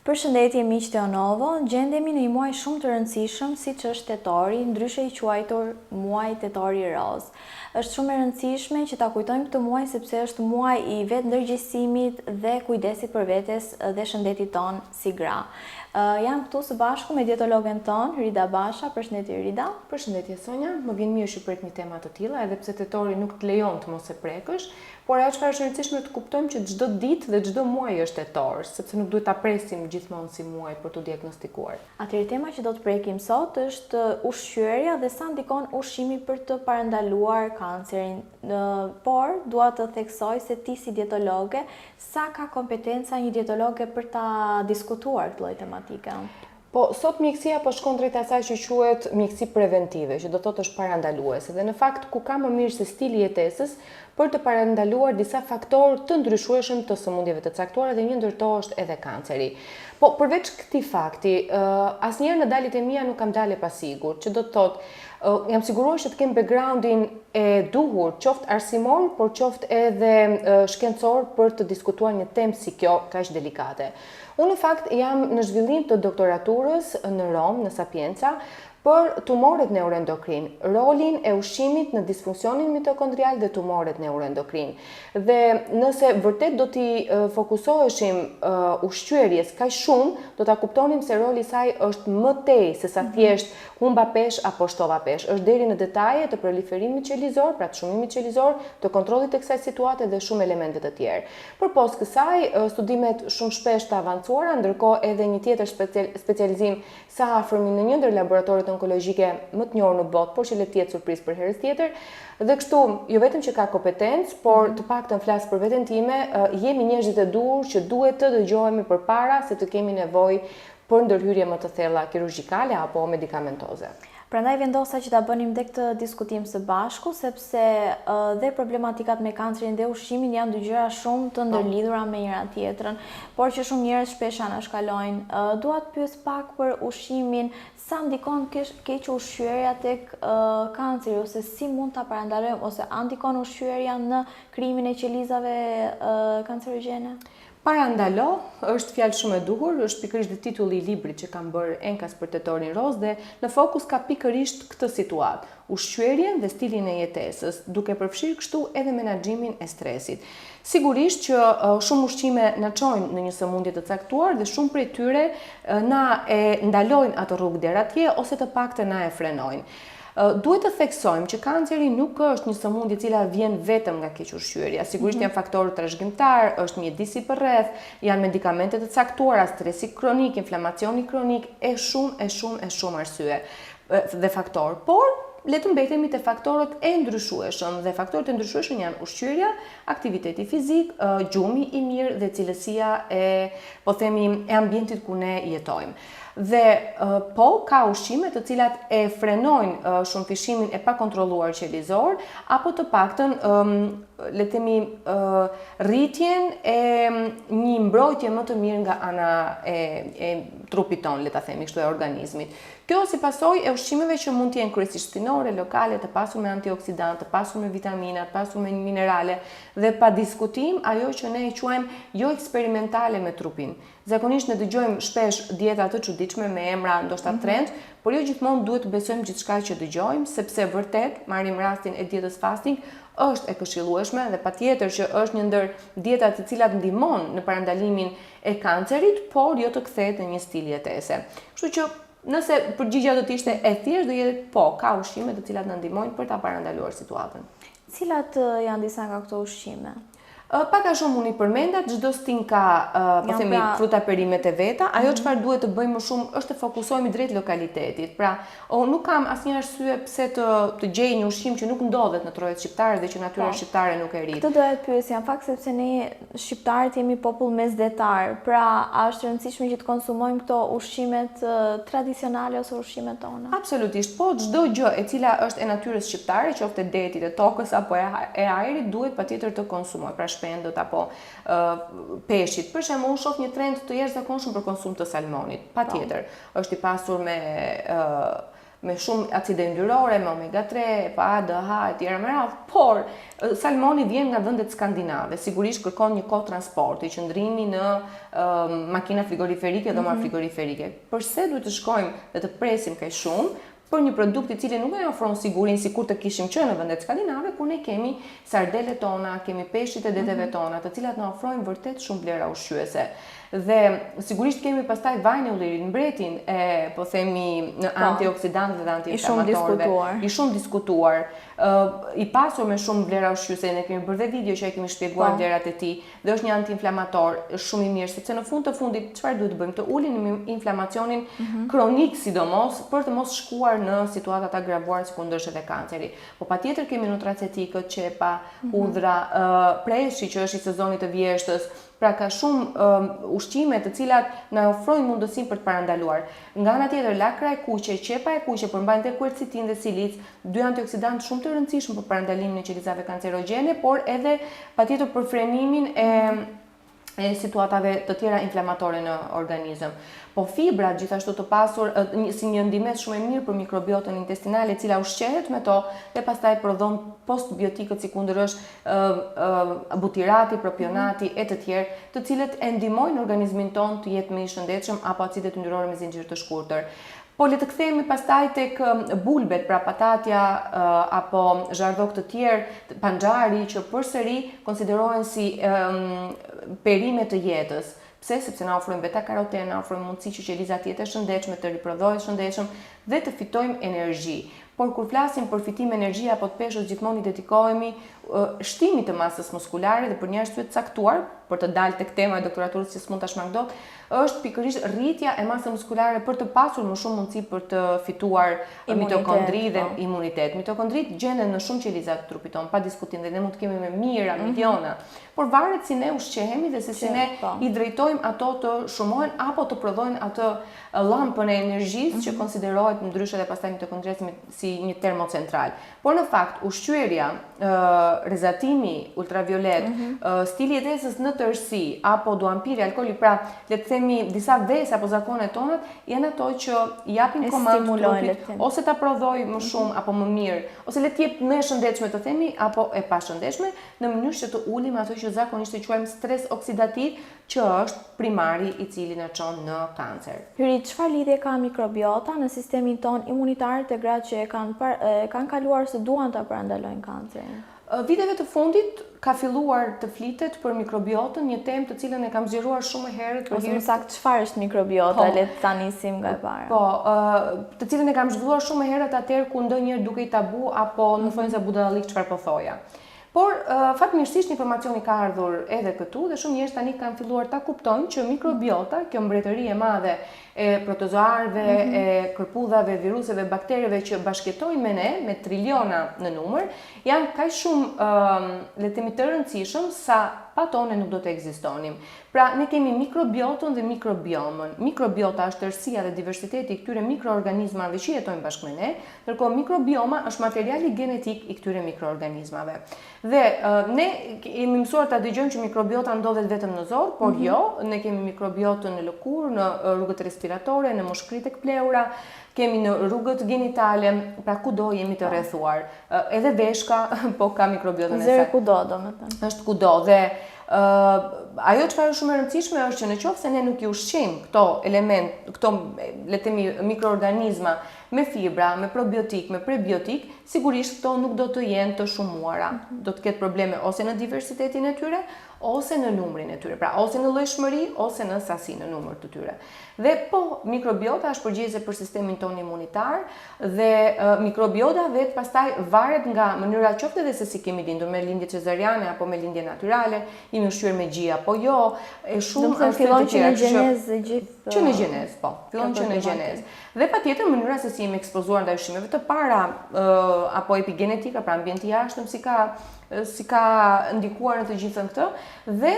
Përshëndetje miq të Onovo, gjendemi në një muaj shumë të rëndësishëm siç është tetori, ndryshe i quajtur muaj tetori rozë. Është shumë e rëndësishme që ta kujtojmë këtë muaj sepse është muaj i vetëndërgjegjësimit dhe kujdesit për vetes dhe shëndetit tonë si gra. Jam këtu së bashku me dietologen tonë, Rida Basha. Përshëndetje Rida. Përshëndetje Sonja, më vjen mirë që prek një tema të tilla, edhe pse tetori nuk të lejon të mos e prekësh, Por ajo çfarë është e rëndësishme të kuptojmë që çdo ditë dhe çdo muaj është tetor, sepse nuk duhet ta presim gjithmonë si muaj për t'u diagnostikuar. Atëherë tema që do të prekim sot është ushqyerja dhe sa ndikon ushqimi për të parandaluar kancerin. Por dua të theksoj se ti si dietologe, sa ka kompetenca një dietologe për ta diskutuar këtë lloj tematike? Po, sot mjekësia po shkon drejt asaj që quhet mjekësi preventive, që do thotë është parandaluese. Dhe në fakt ku ka më mirë se stili i jetesës për të parandaluar disa faktorë të ndryshueshëm të sëmundjeve të caktuara dhe një ndër to është edhe kanceri. Po, përveç këtij fakti, asnjëherë në daljet e mia nuk kam dalë e pasigurt, që do të thotë, jam siguruar që të kem backgroundin e duhur, qoftë arsimor, por qoftë edhe shkencor për të diskutuar një temë si kjo kaq delikate. Unë në fakt jam në zhvillim të doktoraturës në Romë, në Sapienza, për tumoret neuroendokrinë, rolin e ushqimit në disfunksionin mitokondrial dhe tumoret neuroendokrinë. Dhe nëse vërtet do t'i fokusoheshim ushqyerjes kaq shumë, do ta kuptonim se roli i saj është më tej se sa mhm. thjesht humba peshë apo shtova peshë. Është deri në detaje të proliferimit qelizor, pra të shumimit qelizor, të kontrollit të kësaj situate dhe shumë elemente të tjerë. Përpos kësaj, studimet shumë shpesh të avancuara, ndërkohë edhe një tjetër specializim së afërmi në një ndër laboratoret onkologjike më të njohur në botë, por që le të jetë surprizë për herës tjetër. Dhe kështu, jo vetëm që ka kompetencë, por të paktën flas për veten time, jemi njerëzit e duhur që duhet të dëgjohemi përpara se të kemi nevojë për ndërhyrje më të thella kirurgjikale apo medikamentoze. Prandaj vendosa që ta bënim dhe këtë diskutim së bashku, sepse dhe problematikat me kancerin dhe ushqimin janë dy gjëra shumë të po. ndërlidhura me njëra tjetrën, por që shumë njerëz shpesh anashkalojnë. Dua të pyes pak për ushqimin, sa ndikon kequshqyerja tek kanceri ose si mund ta parandalojmë ose a ndikon ushqyerja në krijimin e qelizave kancerogjene? Parandalo, është fjalë shumë e duhur, është pikërisht dhe titulli i librit që kam bërë enkas për Tetorin Rozë dhe në fokus ka pikërisht këtë situatë, ushqyerjen dhe stilin e jetesës, duke përfshirë kështu edhe menaxhimin e stresit. Sigurisht që shumë ushqime na çojnë në një sëmundje të caktuar dhe shumë prej tyre na e ndalojnë atë rrugë deri atje ose të paktën na e frenojnë. Duhet të theksojmë që kanceri nuk është një sëmundje e cila vjen vetëm nga kequshqyerja. Sigurisht mhm. janë faktorë trashëgimtarë, është mjedisi përreth, janë medikamente të caktuara, stresi kronik, inflamacioni kronik e shumë e shumë e shumë arsye dhe faktorë. Por le të mbetemi te faktorët e ndryshueshëm dhe faktorët e ndryshueshëm janë ushqyerja, aktiviteti fizik, gjumi i mirë dhe cilësia e, po themi, e ambientit ku ne jetojmë. Dhe po, ka ushqime të cilat e frenojnë shumëfishimin e pakontrolluar qelizor, apo të paktën, le të themi, rritjen e një mbrojtje më të mirë nga ana e, e trupit tonë, le ta themi kështu e organizmit. Kjo si pasojë e ushqimeve që mund të jenë kryesisht stinore, lokale, të pasur me antioksidantë, të pasur me vitamina, të pasur me minerale dhe pa diskutim ajo që ne e quajmë jo eksperimentale me trupin. Zakonisht ne dëgjojmë shpesh dieta të çuditshme me emra ndoshta mhm. trend, por jo gjithmonë duhet të besojmë gjithçka që dëgjojmë, sepse vërtet, marrim rastin e dietës fasting, është e këshillueshme dhe patjetër që është një ndër dietat të cilat ndihmon në parandalimin e kancerit, por jo të kthehet në një stil jetese. Kështu që nëse përgjigja do të ishte e thjeshtë, do jetë po, ka ushqime të cilat na ndihmojnë për ta parandaluar situatën. Cilat janë disa nga këto ushqime? Pak a shumë unë i përmenda, çdo stinë ka, po themi, pra... fruta perimet e veta. Ajo mhm. çfarë duhet të bëjmë më shumë është të fokusohemi drejt lokalitetit. Pra, o, nuk kam asnjë arsye pse të të gjej një ushqim që nuk ndodhet në trojet shqiptare dhe që natyra po. shqiptare nuk e rrit. Këtë doja të pyesja, në fakt sepse ne shqiptarët jemi popull mesdhetar. Pra, a është e rëndësishme që të konsumojmë këto ushqimet tradicionale ose ushqimet tona? Absolutisht, po çdo gjë e cila është e natyrës shqiptare, qoftë e detit, e tokës apo e, e ajrit, duhet patjetër të konsumohet, pra shpendët apo ë peshqit. Për shembull, unë shoh një trend të jashtëzakonshëm për konsum të salmonit. Patjetër, po. është i pasur me ë me shumë acide yndyrore, me omega 3, EPA, DHA e tjera me radhë, por salmoni vjen nga vendet skandinave, sigurisht kërkon një kohë transporti, qëndrimi në uh, makina frigoriferike, dhoma mm -hmm. frigoriferike. Përse duhet të shkojmë dhe të presim kaq shumë për një produkt i cili nuk na ofron sigurinë sikur të kishim qenë në vendet skandinave, ku ne kemi sardelet tona, kemi peshqit e deteve mm -hmm. tona, të cilat na ofrojnë vërtet shumë vlera ushqyese. Dhe sigurisht kemi pastaj vajin e ullirit, mbretin e po themi në po, antioksidantëve dhe antiinflamatorëve, i shumë diskutuar, ë i pasur me shumë vlera ushqyese, ne kemi bërë dhe video që e kemi shpjeguar po. vlerat e tij dhe është një antiinflamator, është shumë i mirë sepse në fund të fundit çfarë duhet të bëjmë? Të ulim inflamacionin mm -hmm. kronik sidomos për të mos shkuar në situata të agravuara sikundër është edhe kanceri. Po patjetër kemi nutracetikët, qepa, mm -hmm. hudhra, ë preshi që është i sezonit të vjeshtës, Pra ka shumë ushqime të cilat na ofrojnë mundësinë për të parandaluar. Nga ana tjetër, lakra e kuqe, qepa e kuqe përmbajnë dhe kuercitinë dhe silic, dy antioksidantë shumë të rëndësishëm për parandalimin e qelizave kancerogjene, por edhe patjetër për frenimin e e situatave të tjera inflamatore në organizëm. Po fibrat gjithashtu të pasur si një ndihmesë shumë e mirë për mikrobiotën intestinale, e cila ushqehet me to dhe pastaj prodhon postbiotikët sikundër është butirati, propionati e të tjerë, të cilët e ndihmojnë organizmin tonë të jetë më i shëndetshëm apo acidet yndyrore me zinxhir të shkurtër. Po le të kthehemi pastaj tek bulbet, pra patatja apo zhardhokë të tjerë, panxhari që përsëri konsiderohen si perime të jetës. Pse? Sepse na ofrojnë beta karoten, na ofrojnë mundësi që qeliza të jetë e shëndetshme, të riprodhohet shëndetshëm dhe të fitojmë energji. Por kur flasim për fitim energjie apo të peshës gjithmonë i dedikohemi shtimit të masës muskulare dhe për një arsye të caktuar, për të dalë tek tema e doktoraturës që s'mund ta shmang dot, është pikërisht rritja e masës muskulare për të pasur më shumë mundësi për të fituar mitokondri dhe po. imunitet. Mitokondritë gjenden në shumë qeliza të trupit tonë, pa diskutim dhe ne mund të kemi me mijëra, mm -hmm. miliona, por varet si ne ushqehemi dhe se si ne po. i drejtojmë ato të shumohen apo të prodhojnë atë llampën e energjisë që mhm. konsiderohet ndryshe dhe pastaj mitokondria si një termocentral. Por në fakt ushqyerja, rrezatimi ultraviolet, mm -hmm. stili i jetesës në tërësi apo duhanpirja, alkooli, pra le të themi disa vese apo zakone tonat janë ato që japin komandë trupit ose ta prodhojë më mhm. shumë apo më mirë, ose le të jetë më e shëndetshme të themi apo e pashëndetshme, në mënyrë që të ulim ato që zakonisht e quajmë stres oksidativ, që është primari i cili na çon në kancer. Hyri, çfarë lidhje ka mikrobiota në sistemin tonë imunitar te gratë që e kanë par, e kanë kaluar ose duan ta parandalojnë kancerin? Viteve të fundit ka filluar të flitet për mikrobiotën, një temë të cilën e kam zgjeruar shumë më herët për Ose më saktë çfarë është mikrobiota, po, le ta nisim nga e para. Po, të cilën e kam zhvilluar shumë më herët atëherë kur ndonjëherë dukej tabu apo në thonjëza budallik çfarë po thoja. Por, fatmirësisht informacioni ka ardhur edhe këtu dhe shumë njerëz tani kanë filluar ta kuptojnë që mikrobiota, kjo mbretëri e madhe e protozoarëve, mm -hmm. e kërpudhave, viruseve, baktereve që bashkëjetojnë me ne, me triliona në numër, janë kaq shumë, le të themi, të rëndësishëm sa pa to ne nuk do të ekzistonim. Pra, ne kemi mikrobiotën dhe mikrobiomën. Mikrobiota është tërësia dhe diversiteti i këtyre mikroorganizmave që jetojnë bashkë me ne, Ndërkohë mikrobioma është materiali gjenetik i këtyre mikroorganizmave. Dhe ne jemi mësuar ta dëgjojmë që mikrobiota ndodhet vetëm në zorrë, por mm -hmm. jo, ne kemi mikrobiotën në lëkurë, në rrugët respiratore, në mushkëri tek pleura, kemi në rrugët genitale, pra kudo jemi të po. rrethuar. Edhe veshka po ka mikrobiotën e saj. Zëre kudo, domethënë. Është kudo dhe Uh, ajo çfarë është shumë e rëndësishme është që në qoftë se ne nuk i ushqejmë këto element, këto le të themi mikroorganizma me fibra, me probiotik, me prebiotik, sigurisht këto nuk do të jenë të shumuara. Mhm. Do të ketë probleme ose në diversitetin e tyre, ose në numrin e tyre. Pra, ose në llojshmëri, ose në sasi, në numër të tyre. Dhe po, mikrobiota është përgjegjëse për sistemin tonë imunitar dhe mikrobiota vetë pastaj varet nga mënyra qoftë edhe se si kemi lindur me lindje cezariane apo me lindje natyrale, jemi ushqyer me gji apo jo, e shumë arsye të tjera. Që në gjenezë gjithë. Që në gjenezë, po. Fillon që në gjenezë. Dhe patjetër mënyra se si jemi ekspozuar ndaj ushqimeve të para, ë apo epigenetika, pra ambienti i jashtëm si ka si ka ndikuar në të gjithën këtë dhe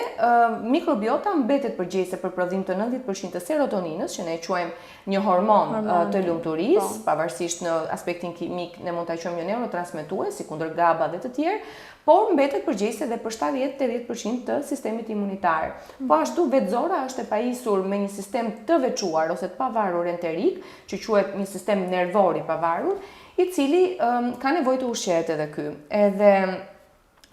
mikrobiota mbetet përgjegjëse për prodhim të 90% të serotoninës, që ne e quajmë një hormon, hormon të lumturisë, po. pavarësisht në aspektin kimik ne mund ta quajmë një neurotransmetues, sikundër GABA dhe të tjerë, por mbetet përgjegjëse dhe për 70-80% të sistemit imunitar. Po ashtu vetë zorra është e pajisur me një sistem të veçuar ose të pavarur enterik, që quhet një sistem nervor i pavarur, i cili um, ka nevojë të ushqehet edhe ky. Edhe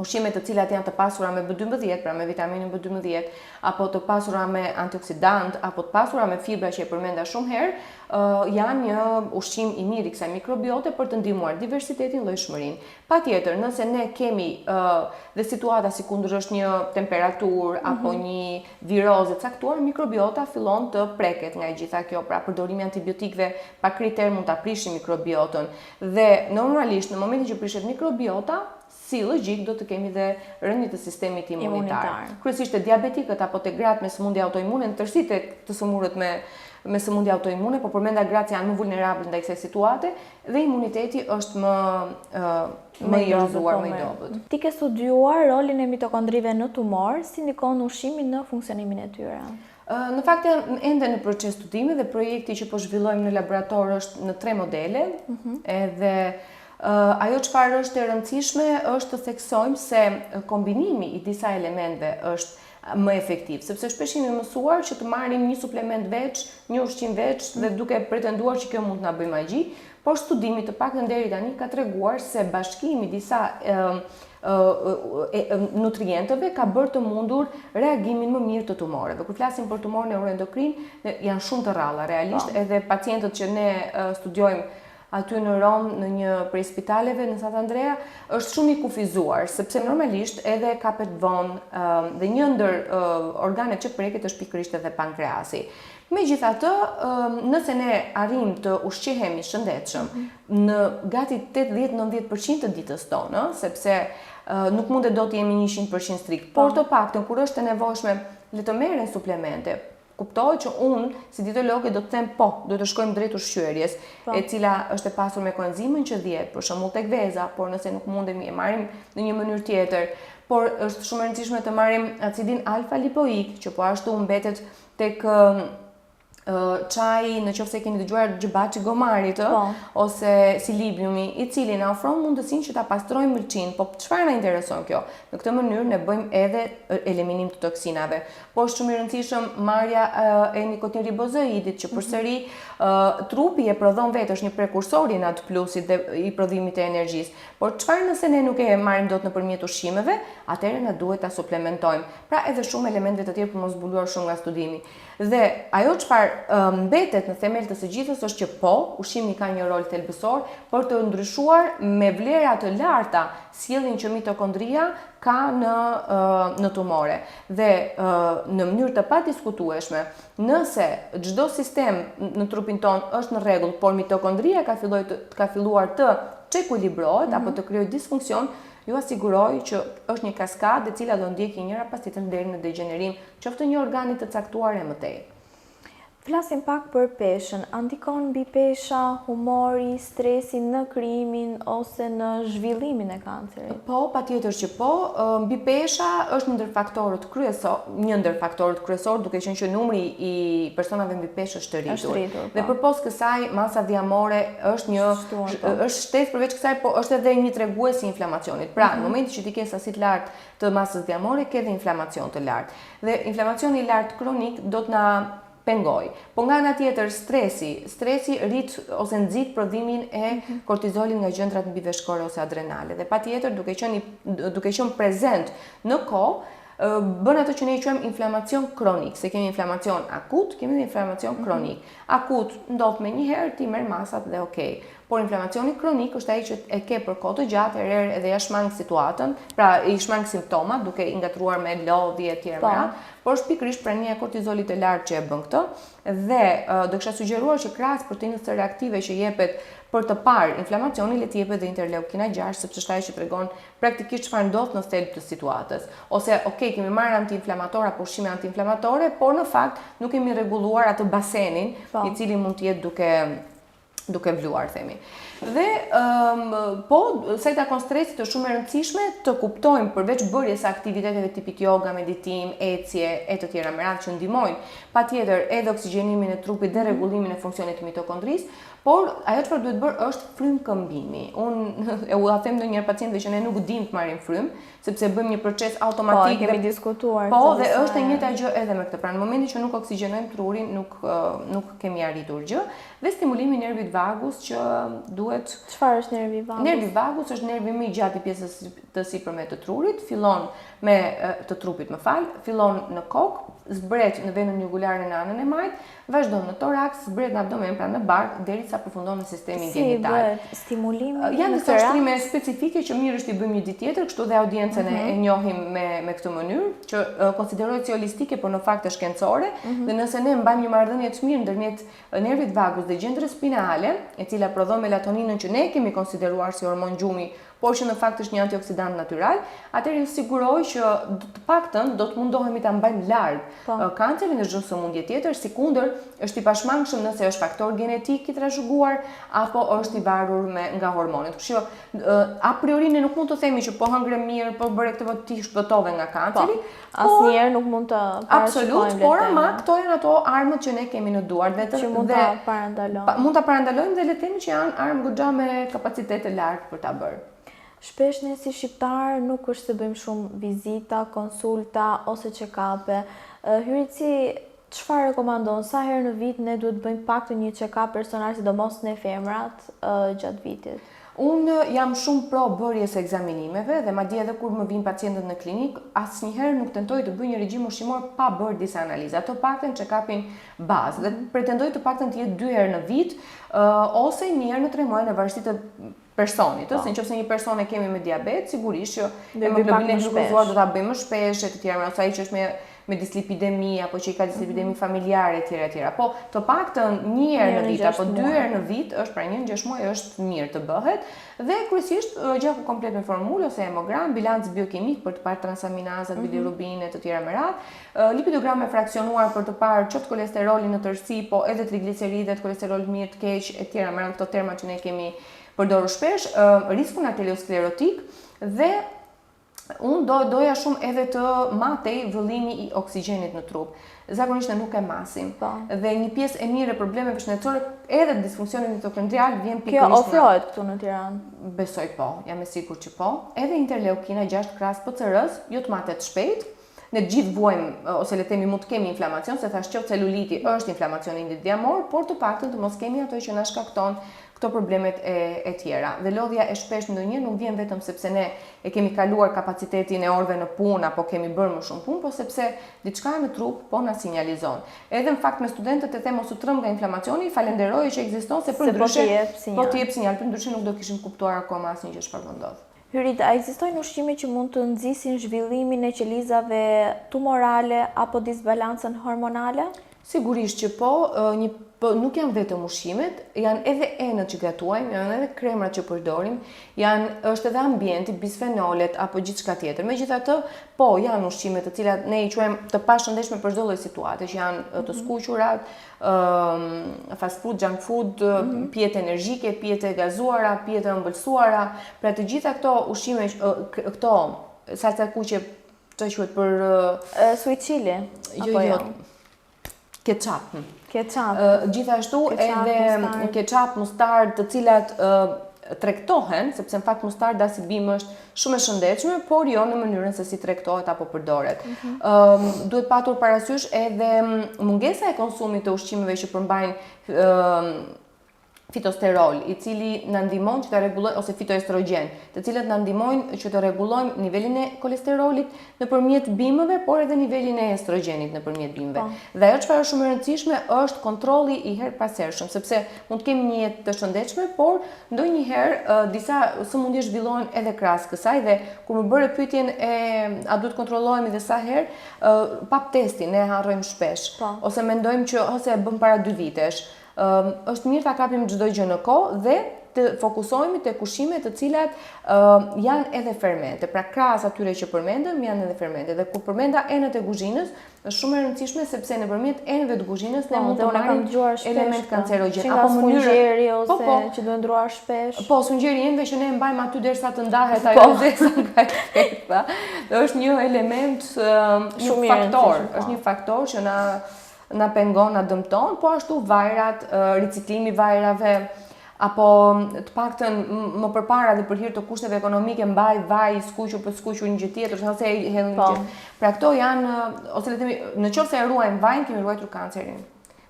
ushqime të cilat janë të pasura me B12, pra me vitaminën B12, apo të pasura me antioksidantë, apo të pasura me fibra që e përmenda shumë herë, uh, janë një ushqim i mirë i kësaj mikrobiote për të ndihmuar diversitetin, llojshmërinë. Patjetër, nëse ne kemi uh, dhe situata sikundër është një temperaturë mm -hmm. apo mhm. një virozë e caktuar, mikrobiota fillon të preket nga e gjitha kjo, pra përdorimi i antibiotikëve pa kriter mund ta prishë mikrobiotën. Dhe normalisht në momentin që prishet mikrobiota, si logjikë do të kemi dhe rënie të sistemit imunitar. imunitar. Kryesisht te diabetikët apo te gratë me sëmundje autoimune, në tërësi te të sëmurët me me sëmundje autoimune, po përmenda gratë që janë më vulnerabël ndaj kësaj situate, dhe imuniteti është më më i rrëzuar, po, më i dobët. Ti ke studiuar rolin e mitokondrive në tumor, si ndikon ushqimi në funksionimin e tyre? Në fakt jam ende në proces studimi dhe projekti që po zhvillojmë në laborator është në tre modele. Mm -hmm. Edhe ajo çfarë është e rëndësishme është të theksojmë se kombinimi i disa elementëve është më efektiv, sepse shpesh jemi mësuar që të marrim një suplement veç, një ushqim veç dhe duke pretenduar që kjo mund të na bëjë magji, por studimi të paktën deri tani ka treguar se bashkimi i disa e, e, e, nutrientëve ka bërë të mundur reagimin më mirë të tumoreve. Kur flasim për tumor neuroendokrin, janë shumë të rralla realisht, po. edhe pacientët që ne studiojmë aty në Romë në një prej spitaleve në Sant'Andrea është shumë i kufizuar, sepse normalisht edhe kapet vonë dhe një ndër organet që preket është pikërisht edhe pankreasi. Megjithatë, nëse ne arrijmë të ushqehemi shëndetshëm mhm. në gati 80-90% të ditës tonë, sepse nuk mundet dot të jemi 100% strikt, por po. të paktën kur është e nevojshme le të merren suplemente, Kuptohet që unë, si dietologe, do të them po, duhet të shkojmë drejt ushqyerjes, po. e cila është e pasur me koenzimën Q10, për shembull tek veza, por nëse nuk mundemi e marrim në një mënyrë tjetër. Por është shumë e rëndësishme të marrim acidin alfa lipoik, që po ashtu mbetet tek çaji, në qoftë se keni dëgjuar gjëbaçi gomarit, ë, po. ose silibiumi, i cili na ofron mundësinë që ta pastrojmë mëlçinë. Po çfarë na intereson kjo? Në këtë mënyrë ne bëjmë edhe eliminim të toksinave. Po është shumë i rëndësishëm marrja e nikotin ribozoidit që mhm. përsëri trupi e prodhon vetë, është një prekursor i NAD plusit dhe i prodhimit të energjisë. Por çfarë nëse ne nuk e marrim dot nëpërmjet ushqimeve, atëherë na duhet ta suplementojmë. Pra edhe shumë elementëve të tjerë për mos zbuluar shumë nga studimi. Dhe ajo çfarë mbetet në themel të së gjithës është që po, ushqimi ka një rol thelbësor për të ndryshuar me vlera të larta sjelljen që mitokondria ka në në tumore. Dhe në mënyrë të padiskutueshme, nëse çdo sistem në trupin tonë është në rregull, por mitokondria ka filloi të, ka filluar të çekuilibrohet mm -hmm. apo të krijojë disfunksion, jua siguroj që është një kaskadë e cila do ndjekë njëra pas tjetrën deri në degjenerim, qoftë një organi të caktuar e më tej. Flasim pak për peshën. A ndikon mbipesha, humori, stresi në krijimin ose në zhvillimin e kancerit? Po, patjetër që po. Mbipesha është një ndër faktorët kryesor, një ndër faktorët kryesor, duke qenë që numri i personave mbi peshë është rritur. Është rritur, po. Dhe përpos kësaj, masa dhjamore është një Shtuar, po. është shtesë përveç kësaj, po është edhe një tregues i inflamacionit. Pra, mm -hmm. në momentin që ti ke sasi të lartë të masës dhjamore, ke dhe inflamacion të lartë. Dhe inflamacioni i lartë kronik do të na pengojë. Po nga ana tjetër stresi, stresi rrit ose nxit prodhimin e mhm. kortizolit nga gjëndrat mbiveshkore ose adrenale dhe patjetër duke qenë duke qenë prezent në kohë bën ato që ne i quajmë inflamacion kronik, se kemi inflamacion akut, kemi dhe inflamacion mhm. kronik. Akut ndodh menjëherë, ti merr masat dhe okay. Por inflamacioni kronik është ai që e ke për kohë të gjatë, herë herë edhe ia shmang situatën, pra i shmang simptomat duke i ngatërruar me lodhje etj me po. radhë, por është pikërisht prania e kortizolit të lartë që e bën këtë. Dhe do kisha sugjeruar që krahas proteinës C reaktive që jepet për të parë inflamacionin, le të jepet dhe interleukina 6, sepse është ajo që tregon praktikisht çfarë ndodh në thelb të situatës. Ose, ok, kemi marrë antiinflamator apo ushqime antiinflamatore, por në fakt nuk kemi rregulluar atë basenin, po. i cili mund të jetë duke. Duke vluar, themi. Dhe, um, po, sa i takon stresit, është shumë e rëndësishme të kuptojmë përveç bërjes së aktiviteteve tipit yoga, meditim, ecje e të tjera me radhë që ndihmojnë patjetër edhe oksigjenimin e trupit dhe mhm. rregullimin e funksionit të mitokondrisë, por ajo çfarë duhet bërë është frymëkëmbimi. Unë e ua them ndonjëherë pacientëve që ne nuk dimë të marrim frymë, sepse bëjmë një proces automatik. Po, e kemi diskutuar. Po, dhe është e njëjta gjë edhe me këtë. Pra në momentin që nuk oksigjenojmë trurin, nuk nuk kemi arritur gjë. Dhe stimulimi i nervit vagus që duhet Çfarë është nervi vagus? Nervi vagus është nervi më i gjatë i pjesës të sipërme të trurit, fillon me të trupit, më fal, fillon në kokë, zbret në venën jugulare në anën e majtë, vazhdon në toraks, zbret në abdomen, pra në bark, derisa përfundon në sistemin si genital. Si bëhet stimulimi? Janë disa ushtrime specifike që mirë është t'i bëjmë një ditë tjetër, kështu dhe audiencën mm -hmm. e mhm. njohim me me këtë mënyrë, që konsiderohet si holistike, por në fakt është shkencore, mm -hmm. dhe nëse ne mbajmë një marrëdhënie të mirë ndërmjet nervit vagus dhe gjëndrës pineale, e cila prodhon melatoninën që ne e kemi konsideruar si hormon gjumi, por që në fakt është një antioksidant natyral, atëherë ju siguroj që të paktën do të mundohemi ta mbajmë larg po. kancerin dhe çdo sëmundje tjetër, sikundër është i pashmangshëm nëse është faktor genetik i trashëguar apo është i varur me nga hormonet. Kështu që a priori ne nuk mund të themi që po hëngre mirë, po bëre këtë po ti shpëtove nga kanceri, po. Asnjëherë nuk mund të parashikojmë. Absolut, por ama këto janë ato armët që ne kemi në duar dhe të që mund ta parandalojmë. Pa, mund ta parandalojmë dhe le të themi që janë armë goxha me kapacitet të lartë për ta bërë. Shpesh ne si shqiptarë nuk është se bëjmë shumë vizita, konsulta ose check-up-e. Hyrit si çfarë rekomandon, sa herë në vit ne duhet të bëjmë paktën një check-up personal, sidomos ne femrat, gjatë vitit? Unë jam shumë pro bërjes së ekzaminimeve dhe madje edhe kur më vijnë pacientët në klinikë, asnjëherë nuk tentoj të bëj një regjim ushqimor pa bërë disa analiza, të paktën check-upin bazë dhe pretendoj të paktën të jetë dy herë në vit ose një herë në tre muaj në varësi të personit, ëh, po. se nëse një person e kemi me diabet, sigurisht që hemoglobinën e glukozuar do ta bëjmë më shpesh e të tjera, ose ai që është me me dislipidemi apo që i ka dislipidemi mm -hmm. familjare etj etj. Po të paktën një herë në vit apo dy herë në vit është pra një në gjashtë muaj është mirë të bëhet dhe kryesisht gjaku komplet me formulë ose hemogram, bilanc biokimik për të parë transaminazat, mm -hmm. bilirubinë e të tjera me radhë, lipidogram e fraksionuar për të parë qoftë kolesterolin në tërësi, po edhe trigliceridet, kolesterol mirë të keq e tjera me radhë këto terma që ne kemi përdorur shpesh, riskun arteriosklerotik dhe Unë do doja shumë edhe të matej vëllimi i oksigjenit në trup. Zakonisht ne nuk e masim. Po. Dhe një pjesë e mirë e problemeve shëndetësore edhe të disfunksionit mitokondrial vjen pikërisht. Kjo ofrohet këtu në Tiranë. Besoj po, jam e sigurt që po. Edhe interleukina 6 krahas PCR-s, jo të matet shpejt, Ne të gjithë vuajmë, ose le të themi mund të kemi inflamacion, se thashë qoftë celuliti është inflamacion i indit dhjamor, por të paktën të mos kemi ato që na shkakton këto problemet e, e tjera. Dhe lodhja e shpeshtë ndonjëherë nuk vjen vetëm sepse ne e kemi kaluar kapacitetin e orëve në punë apo kemi bërë më shumë punë, po sepse diçka në trup po na sinjalizon. Edhe në fakt me studentët e them mos u tremb nga inflamacioni, falenderoje që ekziston se përndryshe po të jep sinjal, përndryshe nuk do kishim kuptuar akoma asnjë gjë çfarë po ndodh. Hyrit, a ekzistojnë ushqime që mund të nxisin zhvillimin e qelizave tumorale apo disbalancën hormonale? Sigurisht që po, një po nuk janë vetëm ushqimet, janë edhe enët që gatuajmë, janë edhe kremrat që përdorim, janë është edhe ambienti, bisfenolet apo gjithçka tjetër. Megjithatë, po janë ushqime të cilat ne i quajmë të pashëndetshme për çdo lloj situate, që janë të mhm. skuqurat, fast food, junk food, mm -hmm. pijet energjike, pijet e gazuara, pijet e ëmbëlsuara, pra të gjitha këto ushqime, këto salca e kuqe, çfarë quhet për sweet chili, jo, apo jo, jo? Ketchup. Hm. Ketchup. Gjithashtu edhe ketchup, mustard, të cilat tregtohen, sepse në fakt mustarda si bimë është shumë e shëndetshme, por jo në mënyrën se si tregtohet apo përdoret. Mm -hmm. um, duhet patur parasysh edhe mungesa e konsumit të ushqimeve që përmbajnë um, fitosterol, i cili na ndihmon që të rregullojë ose fitoestrogjen, të cilët na ndihmojnë që të rregullojmë nivelin e kolesterolit nëpërmjet bimëve, por edhe nivelin e estrogjenit nëpërmjet bimëve. Po. Dhe ajo çfarë është shumë e rëndësishme është kontrolli i herëpashershëm, sepse mund të kemi një jetë të shëndetshme, por ndonjëherë disa sëmundje zhvillohen edhe krahas kësaj dhe kur më bëre pyetjen e a duhet kontrollohemi dhe sa herë, pap testin ne e harrojmë shpesh, po. ose mendojmë që ose e bëmë para dy vitesh. Është mirë ta kapim çdo gjë në kohë dhe të fokusohemi tek ushqime të cilat uh, janë edhe fermente. Pra krahas atyre që përmendëm janë edhe fermente. Dhe kur përmenda enët e kuzhinës, është shumë e rëndësishme sepse nëpërmjet enëve të kuzhinës ne po, mund të marrim elementë kancerogjenë apo mënyrë ose po, po, që duhen ndërruar shpesh. Po, sfungjeri i enëve që ne e mbajmë aty derisa të ndahet ajo po. e zeza nga e verdha. Është një element një faktor, po. është një faktor që na na pengon, na dëmton, po ashtu vajrat, riciklimi i vajrave, apo të paktën më përpara dhe për hir të kushteve ekonomike mbaj vaj i skuqur për të skuqur një gjë tjetër, ose e hedhim po. gjë. Pra këto janë ose le të themi, në qoftë se e ruajmë vajin, kemi ruajtur kancerin.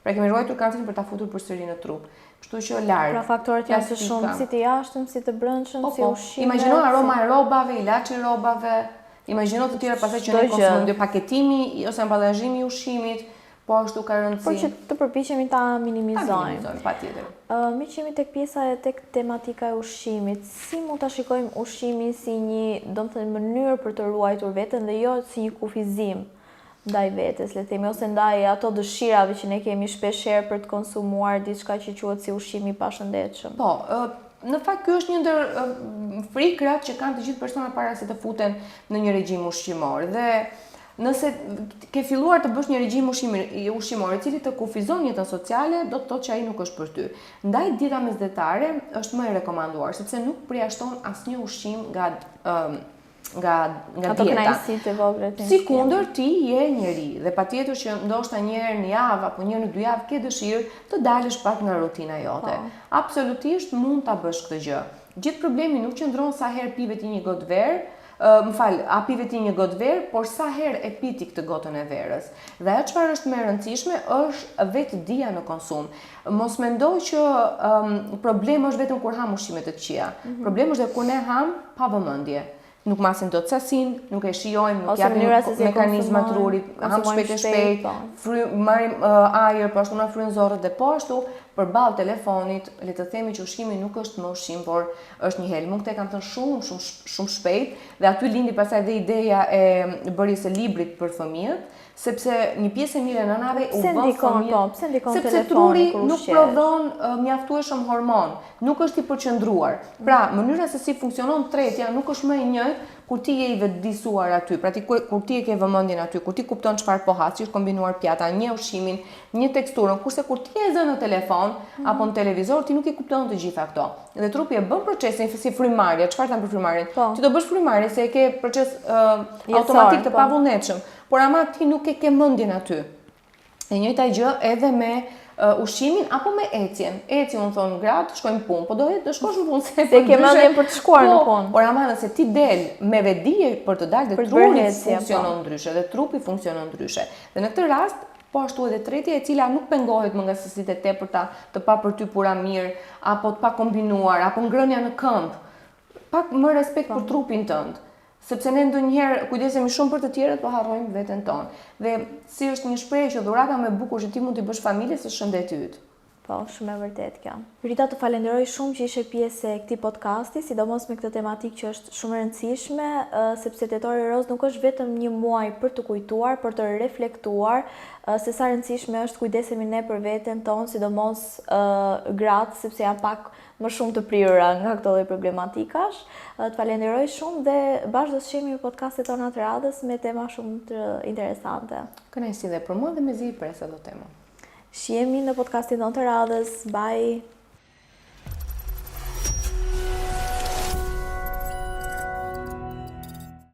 Pra kemi ruajtur kancerin për ta futur përsëri në trup. Kështu që larg. Pra faktorët janë të shumë, si të jashtëm, si të brendshëm, po, si po. ushqimet. Imagjino aroma e rrobave, ilaçi i rrobave, imagjino të tjera pastaj që ne konsumojmë, paketimi ose ambalazhimi i ushqimit, po ashtu ka rëndësi. Por që të përpiqemi ta minimizojmë. Ta minimizojmë, patjetër. Uh, meqë jemi tek pjesa e tek tematika e ushqimit, si mund ta shikojmë ushqimin si një, domethënë, mënyrë për të ruajtur veten dhe jo si një kufizim ndaj vetes, le të themi, ose ndaj ato dëshirave që ne kemi shpesh herë për të konsumuar diçka që quhet si ushqim i pashëndetshëm. Po, në fakt ky është një ndër frikrat që kanë të gjithë personat para se të futen në një regjim ushqimor dhe Nëse ke filluar të bësh një regjim ushqimor i cili të kufizon jetën sociale, do të thotë që ai nuk është për ty. Ndaj dieta mesdhetare është më e rekomanduar, sepse nuk përjashton asnjë ushqim nga nga nga Ato dieta. Ato kënaqësitë e vogla të Sikundër ti je njeri dhe patjetër që ndoshta një herë në javë apo një herë në dy javë ke dëshirë të dalësh pak nga rutina jote. Po. Absolutisht mund ta bësh këtë gjë. Gjithë problemi nuk qëndron sa herë pive ti një gotë verë, më fal, a pive ti një gotë verë, por sa herë e pi ti këtë gotën e verës. Dhe ajo çfarë është më e rëndësishme është vetëdija në konsum. Mos mendo që um, problem është vetëm kur ham ushqime të këqija. Mm -hmm. Problem është dhe kur ne ham pa vëmendje. Nuk masim dot sasinë, nuk e shijojmë, nuk japim mekanizma trurit, ham shpejt e shpejt, po. fry, marrim uh, ajër, po ashtu na fryn zorrët dhe po ashtu përballë telefonit, le të themi që ushqimi nuk është më ushqim, por është një helm. Unë këtë e kam thënë shumë, shumë, shumë shpejt dhe aty lindi pastaj dhe ideja e bërjes së librit për fëmijët, sepse një pjesë e mirë e nënave u vë fëmijët. Po, pse ndikon sepse truri nuk prodhon mjaftueshëm hormon, nuk është i përqendruar. Pra, mënyra se si funksionon tretja nuk është më e njëjtë kur ti je i vetëdijësuar aty, pra ti kur ti e ke vëmendjen aty, kur ti kupton çfarë po ha, si është kombinuar pjata, njeh ushqimin, njeh teksturën, kurse kur ti je zënë në telefon mm -hmm. apo në televizor, ti nuk i kupton të gjitha këto. Dhe trupi e bën procesin si frymëmarrja, çfarë thamë për frymëmarrjen? Po. Ti do bësh frymëmarrje se e ke proces uh, automatik të po. pavullnetshëm, por ama ti nuk e ke mendjen aty. E njëjta gjë edhe me uh, ushqimin apo me ecjen. Eci unë thonë gratë, shkojmë në punë, po do do shkosh në punë se se ke mendjen për të shkuar po, në punë. Por ama nëse ti del me vetëdije për të dalë dhe truri po. funksionon ndryshe dhe trupi funksionon ndryshe. Dhe në këtë rast po ashtu edhe tretja e cila nuk pengohet më nga sasitë e tepërta, të papërtypura mirë, apo të pakombinuar, apo ngrënia në këmbë. Pak më respekt po. për trupin tënd. Sepse ne ndonjëherë kujdesemi shumë për të tjerët, po harrojmë veten tonë. Dhe si është një shprehje që dhurata më e bukur që ti mund t'i bësh familjes është shëndeti yt. Po, shumë e vërtetë kjo. Rita, të falenderoj shumë që ishe pjesë e këtij podcasti, sidomos me këtë tematikë që është shumë e rëndësishme, sepse Tetori Rozë nuk është vetëm një muaj për të kujtuar, por të reflektuar se sa e rëndësishme është të kujdesemi ne për veten tonë, sidomos gratë, sepse janë pak më shumë të prirura nga këto lloj problematikash. Të falenderoj shumë dhe bashkë do të shihemi në podcastet tona të radhës me tema shumë të interesante. Kënaqësi dhe për mua dhe mezi i pres ato tema. Shihemi në podcastin tonë të radhës. Bye.